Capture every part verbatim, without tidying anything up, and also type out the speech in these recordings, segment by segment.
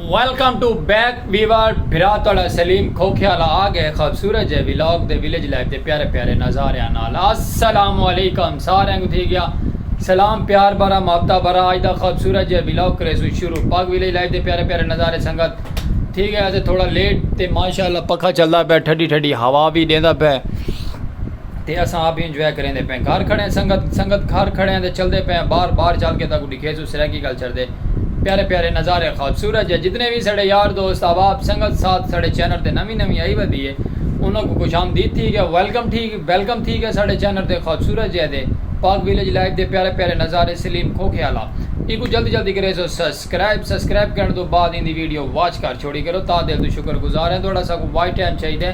Welcome to back viewer, بھرا تہاڈا سلیم کھوکھے والا آ گئے خوبصورت جے ولاگ دے، ولیج لائف دے پیارے پیارے نظاریاں نال۔ السلام علیکم ساریاں کو، تھی گیا سلام پیار بھرا محبتہ بھرا۔ اج دا خوبصورت جے ولاگ کریسوں شروع، پاک ولیج لائف دے پیارے پیارے نظارے سنگت۔ تھی گیا سے تھوڑا لیٹ تے ماشاءاللہ پکھا چلدا پیا، ٹھڈی ٹھڈی ہوا وی ڈیندا پیا۔ تے اساں آپ ہی انجوائے کریندے پئے ہیں۔ گھر کھڑے ہیں سنگت، سنگت گھر کھڑے ہیں تے چلدے پئے ہیں باہر، باہر چل کے تہاکوں ڈکھیسوں سرائیکی کلچر دے پیارے پیارے نظارے خوبصورت جے۔ جتنے وی ساڈے یار دوست احباب سنگت ساتھ ساڈے چینل تے نویں نویں آئی ودی ہے، انہاں کوں خوش آمدید تھی گیا، ویلکم تھی، ویلکم تھی گیا ساڈے چینل تے خوبصورت جے دے پاک ولیج لائف دے پیارے پیارے نظارے سلیم کھوکھے والا۔ ایکوں جلدی جلدی کریسو سبسکرائب، سبسکرائب کرن توں بعد ایندی ویڈیو واچ کر چھوڑی کرو، تہاڈے دل توں شکر گزار ہیں۔ تہاڈا ساکوں واچ ٹائم چاہیدا ہے،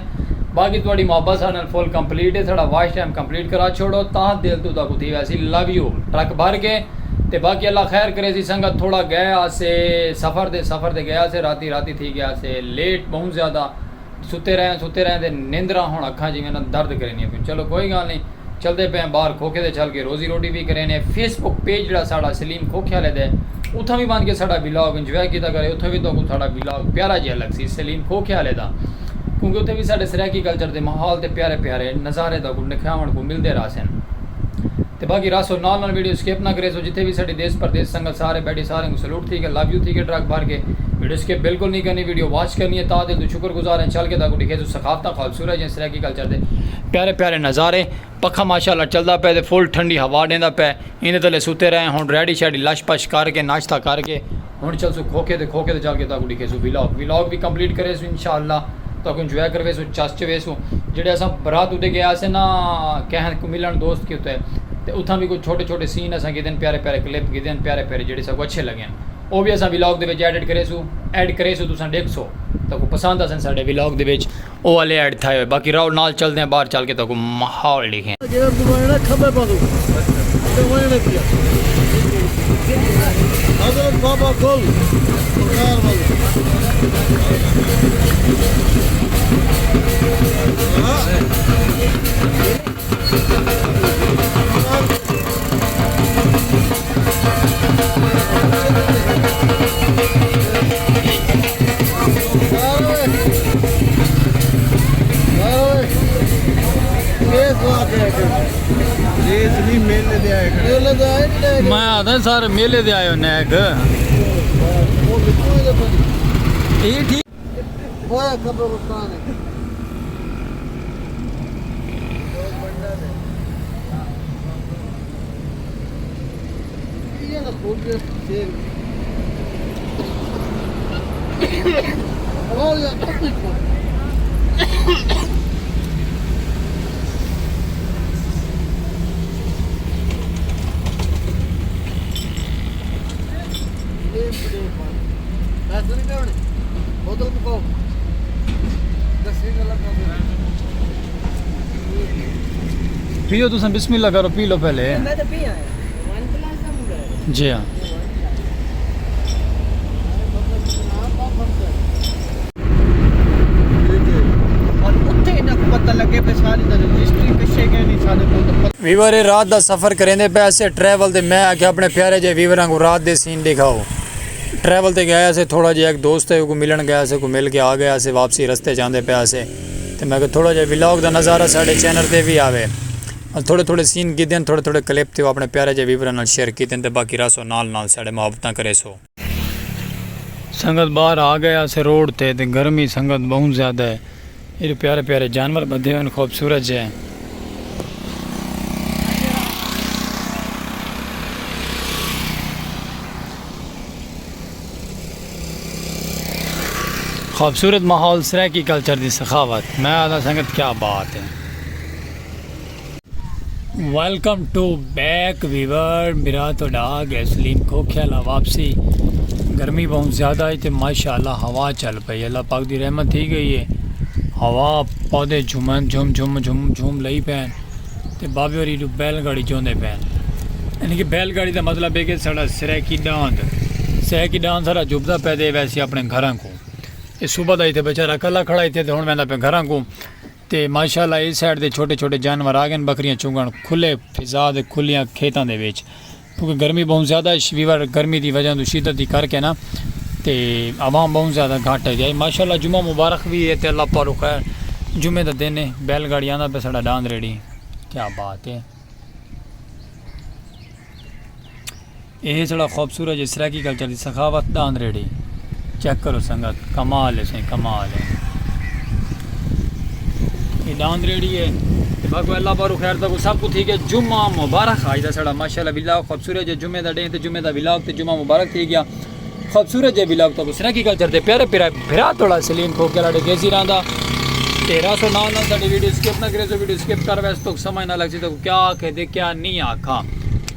باقی تہاڈی محبت ساڈے نال فل کمپلیٹ ہے، ساڈا واچ ٹائم کمپلیٹ کرا چھوڑو، تہاڈے دل توں تہاکوں تھی ویسی لو یو ٹرک بھر کے۔ تے باقی اللہ خیر کریسی سنگت، تھوڑا گئے آسے سفر دے، سفر دے گئے آسے راتی، راتی تھی گیا سے لیٹ بہوں زیادہ، ستے رہے ہیں، ستے رہے ہیں تے نیندراں ہن اکھاں جیویں نہ درد کریندیاں پیوں۔ چلو کوئی گالھ نہیں، چلدے پئے ہیں باہر کھوکھے تے چل کے روزی روٹی وی کرینے۔ فیس بک پیج جیڑھا ساڈا سلیم کھوکھے والے دا ہے، اتھاں وی ونج کے ساڈا ولاگ انجوائے کیتا کرے، اتھاں وی تہاکوں ساڈا ولاگ پیارا جیہا لگسی سلیم کھوکھے والے دا، کیونکہ اتھے وی ساڈے سرائیکی کلچر دے ماحول تے پیارے پیارے نظارے تہاکوں ڈکھاون کوں ملدے رہسن۔ تے باقی رہسو نال نال، ویڈیو سکپ نہ کریسو۔ جتھے وی ساڈی دیس پردیس سنگت سارے بیٹھی، سارے کوں سلوٹ تھی کے، لو یو تھی کے، ٹرک بھر کے۔ ویڈیو سکپ بالکل نہیں کرنی، ویڈیو واچ کرنی ہے۔ تہاڈے دل توں شکر گزار ہیں، چل کے تہاکوں ڈکھیسوں ثقافتاں خوبصورت جیہاں سرائیکی کلچر دے پیارے پیارے نظارے۔ پکھا ماشاءاللہ چلدا پئے تے فل ٹھنڈی ہوا ڈیندا پئے، ایندے تلے ستے رہے۔ ہن ریڈی شیڈی لش پش کر کے، ناشتہ کر کے، ہن چلسوں کھوکھے تے، کھوکھے تے چل کے تہاکوں ڈکھیسوں ولاگ، ولاگ وی کمپلیٹ کریسوں انشاءاللہ، تہاکوں انجوائے کرویسوں، چس چویسوں۔ جیڑھے اساں برات اتے گئے آسے نا، کہیں کوں ملن دوست کے اتے، تے اتھاں وی کچھ چھوٹے چھوٹے سین اساں گھدن، پیارے پیارے کلپ گھدن، پیارے پیارے جیڑھے ساکوں اچھے لگن، او وی اساں ولاگ دے وچ ایڈٹ کریسوں، ایڈ کریسوں، تساں ڈیکھسو، تہاکوں پسند آسن ساڈے ولاگ دے وچ۔ او والے ایڈ تھائے ہوئے۔ باقی راؤ نال چلدے ہیں، باہر چل کے تہاکوں ماحول ڈکھیں۔ جیڑھا توں ونڄݨا کھٻے پاسوں، تے ونڄݨے پیا۔ حضرت بابا گل، بغیر والے۔ ہاں۔ میں آدھا سر میلے دے آئے ہونے ایک۔ یہ ٹھیک۔ ہویا قبرستان ہے۔ یہ نا خوبصورت شیر۔ پیو تساں، بسم اللہ کرو، پی لو پہلے۔ میں تو پی آیا۔ جی ہاں۔ اور اتھے انہاں کوں پتہ لڳے پئے ساری دا رجسٹری پچھے کائنی، سارے کول تاں پتہ۔ ویور، اے رات دا سفر کریندے پئے اسے ٹریول تے، میں آکھیا اپݨے پیارے جے ویوراں کوں رات دے سین ݙکھاؤ۔ ٹریول تے ڳئے اسے، تھوڑا جیہا ہک دوست ہے، اوکوں ملݨ ڳئے اسے، اوکوں مل کے آ ڳئے اسے، واپسی رستے چ آندے پئے اسے۔ تے میں آکھیا تھوڑا جیہا ولاگ دا نظارہ ساݙے چینل تے وی آوے۔ تھوڑے تھوڑے سین گھدن، تھوڑے تھوڑے کلپ تے او اپݨے پیارے جے ویوراں نال شیئر کیتن، تے باقی رہسو نال نال ساݙے محبتاں کریسو۔ سنگت باہر آ ڳئے اسے روڈ تے، تے گرمی سنگت ٻہوں زیادہ ہے۔ اے جو پیارے پیارے جانور ٻدھے ہوئن، خوبصورت جے۔ خوبصورت ماحول، سرائیکی کلچر دی سخاوت۔ میں آہدا سنگت کیا بات ہے۔ ویلکم ٹو بیک ویور، میرا تہاݙا آ ڳئے سلیم کھوکھے والا واپسی۔ گرمی ٻہوں زیادہ ہے تے ماشاءاللہ ہوا چل پئی، اللہ پاک دی رحمت تھی ڳئی ہے۔ ہوا پودے جھومن، جھوم جھوم جھوم جھوم لئی پئن تے بابے ہوری ݙو بیل گاڑی چوندے پئن۔ یعنی کہ بیل گاڑی دا مطلب ہے کہ ساݙا سرائیکی ݙاند، سرائیکی ݙاند ساݙا جھبدا پئے تے ویسی اپݨے گھراں کوں۔ اے صبح دا اتھے بیچارہ کلھا کھڑا اتھے تے ہݨ ویندا پئے گھراں کوں۔ تے ماشاءاللہ اے سائیڈ دے چھوٹے چھوٹے جانور آ ڳئن، ٻکریاں چنگݨ کھلے فضا دے، کھلیاں کھیتاں دے وچ، کیونکہ گرمی ٻہوں زیادہ ہے۔ ویور، گرمی دی وجہ توں، شدت دی کر کے نا، تے عوام بہوں زیادہ گھٹ ہے جائی۔ ماشاءاللہ جمعہ مبارک وی ہے تے اللہ پاروں خیر۔ جمعے دا دن ہے، بیل گاڑی آندا پیا ساڈا ڈاند ریڑھی۔ کیا بات ہے۔ اے ساڈا خوبصورت جے سرائیکی کلچر دی سخاوت ڈاند ریڑھی۔ چیک کرو سنگت، کمال ہے سائیں، کمال ہے۔ اے ڈاند ریڑھی ہے۔ تے باقی اللہ پاروں خیر، تہاکوں سب کوں تھی گیا جمعہ مبارک۔ اج دا ساڈا ماشاءاللہ ولاگ خوبصورت جے جمعے دا ڈینہہ تے جمعے دا ولاگ تے جمعہ مبارک تھی گیا۔ خوبصورت جے ولاگ تہاکوں سرائیکی کلچر دے پیارے پیارے بھرا تہاڈا سلیم کھوکھے آلا ڈیکھیسی رہندا۔ تے رہسو نال نال ساڈی ویڈیو سکپ نہ کریسو، ویڈیو سکپ کر ویسے تہاکوں سمجھ نہ لگسی تہاکوں کیا آکھے تے کیا نہیں آکھاں۔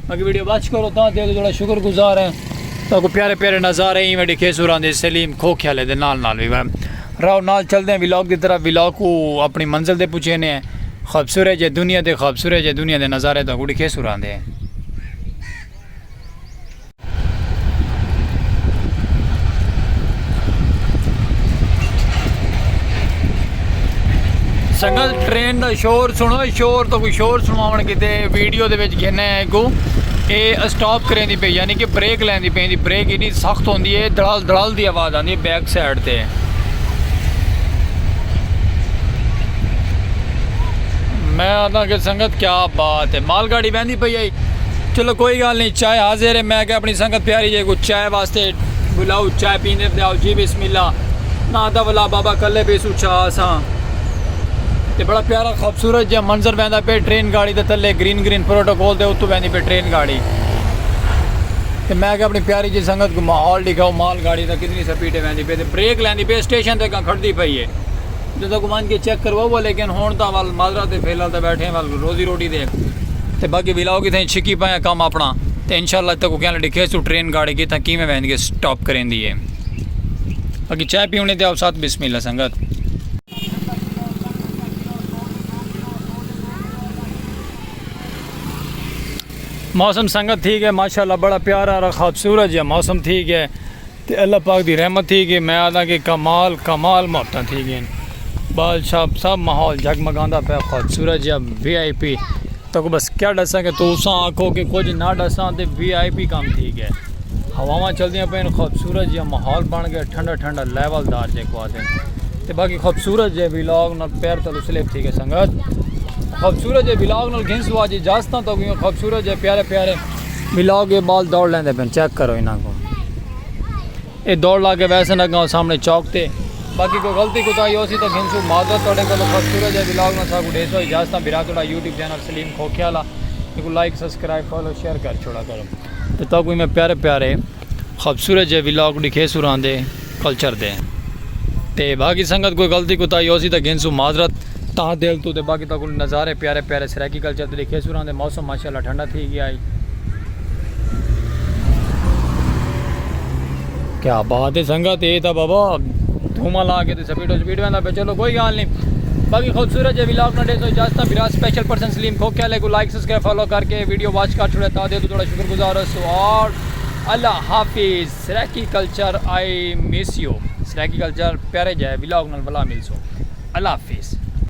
باقی ویڈیو واچ کرو تاں تے تہاڈا شکر گزار ہیں۔ تہاکوں پیارے پیارے نظارے ایویں ڈیکھیسو رہندے سلیم کھوکھے آلے دے نال نال وی۔ راہو نال چلدے ہیں ولاگ دی طرف، ولاگ کوں اپنی منزل تے پہنچینے ہیں۔ خوبصورت جے دنیا دے، خوبصورت جے دنیا دے نظارے تہاکوں ڈیکھیسو رہندے ہیں۔ سنگت ٹرین دا شور سنو، شور تہاکوں شور سنواون کیتے ویڈیو دے وچ گھنے ہیں کو۔ اے اسٹاپ کریندی پئی، یعنی کہ بریک لیندی پئی، بریک ایڈی سخت ہوندی ہے، دڑال دڑال دی آواز آندی ہے بیک سائیڈ تے۔ میں آکھاں کہ سنگت کیا بات ہے، مال گاڑی ویندی پئی ہے۔ چلو کوئی گال نہیں، چائے حاضر ہے۔ میں کہ اپنی سنگت پیاری جے کوں چائے واسطے بلاؤ، چائے پیندے تے آؤ جی بسم اللہ۔ نہ آندا ولا بابا کلے پیسوں چا اساں۔ تے بڑا پیارا خوبصورت جیہا منظر ویندا پئے ٹرین گاڑی دے تلے، گرین گرین پروٹوکول دے اتوں ویندی پئی ٹرین گاڑی۔ تے میں کہ اپنی پیاری جی سنگت کوں ماحول ڈکھاؤ، مال گاڑی دا کتنی سپیڈ تے ویندی پئی تے بریک لیندی پئی، اسٹیشن تے کھڑدی پئی ہے۔ تے تہاکوں ونج کے چیک کرواؤ، لیکن ہن تاں ول معذرت ہے، فی الحال تاں بیٹھے ہیں ول روزی روٹی دے۔ تے باقی ولاگ اتھاں ہی چھکی پئے ہیں کم اپنا۔ تے انشاءاللہ تہاکوں کیاں ڈکھیسوں ٹرین گاڑی کتھاں کیویں ویندی ہے، سٹاپ کریندی ہے۔ باقی چائے پیونے تے آؤ ساتھ، بسم اللہ سنگت۔ موسم سنگت تھی گئے ماشاءاللہ، بڑا پیارا اور خوبصورت جیہا موسم تھی گئے۔ تے اللہ پاک دی رحمت تھی کہ میں آکھداں کہ کمال کمال محبتاں تھی گئین۔ بال شاپ سب ماحول جگمگاندا پیا، خوبصورت جیہا وی آئی پی۔ تہاکوں بس کیا ڈساں کہ تساں آکھو کہ کجھ نہ ڈساں تے وی آئی پی کم تھی گئے۔ ہواواں چلدیاں پئین، خوبصورت جیہا ماحول بن گئے، ٹھنڈا ٹھنڈا لیول دار جیکوں آکھدن۔ تے باقی خوبصورت جیہے ولاگ نال پیر تلوں سلپ تھی گئے سنگت۔ خوبصورت جیہے ولاگ نال گھنسوں اج اجازتاں تہاکوں، خوبصورت جیہے پیارے پیارے ولاگ اے بال دوڑ لیندے پئین، چیک کرو انہاں کوں۔ اے دوڑ لا کے ویسن اگاں سامنے چوک تے۔ باقی کوئی غلطی کوتاہی ہوسی تاں گھنسوں معذرت تہاڈے کولوں۔ خوبصورت جیہے ولاگ نال ساکوں ڈیسو اجازتاں۔ بھرا تہاڈا یوٹیوب چینل سلیم کھوکھے آلا، ایکوں لائک، سبسکرائب، فالو، شیئر کر چھوڑا کرو۔ تے تہاکوں میں پیارے پیارے خوبصورت جیہے ولاگ ڈکھیسوں رہندے کلچر دے۔ تے باقی سنگت کوئی غلطی کوتاہی ہوسی تاں گھنسوں معذرت تہہ دل توں۔ تے باقی تہاکوں نظارے پیارے پیارے سرائیکی کلچر دے ڈکھیسوں رہندے۔ موسم ماشاءاللہ ٹھنڈا تھی گیا ہے۔ کیا بات ہے سنگت، اے تاں بابا دھوما لا کے تے سپیڈو سپیڈ ویندا پیا۔ چلو کوئی گال نہیں، باقی خوبصورت جے ولاگ نال ڈیسو اجازتاں۔ بھرا سپیشل پرسن سلیم کھوکھے آلے کوں لائک، سبسکرائب، فالو کر کے ویڈیو واچ کر چھوڑے، تہہ دل توں تہاڈا شکر گزار ہوسوں۔ اور اللہ حافظ۔ Saraiki culture I miss you. Saraiki culture پیارے جے ولاگ نال ولا ملسوں۔ اللہ حافظ۔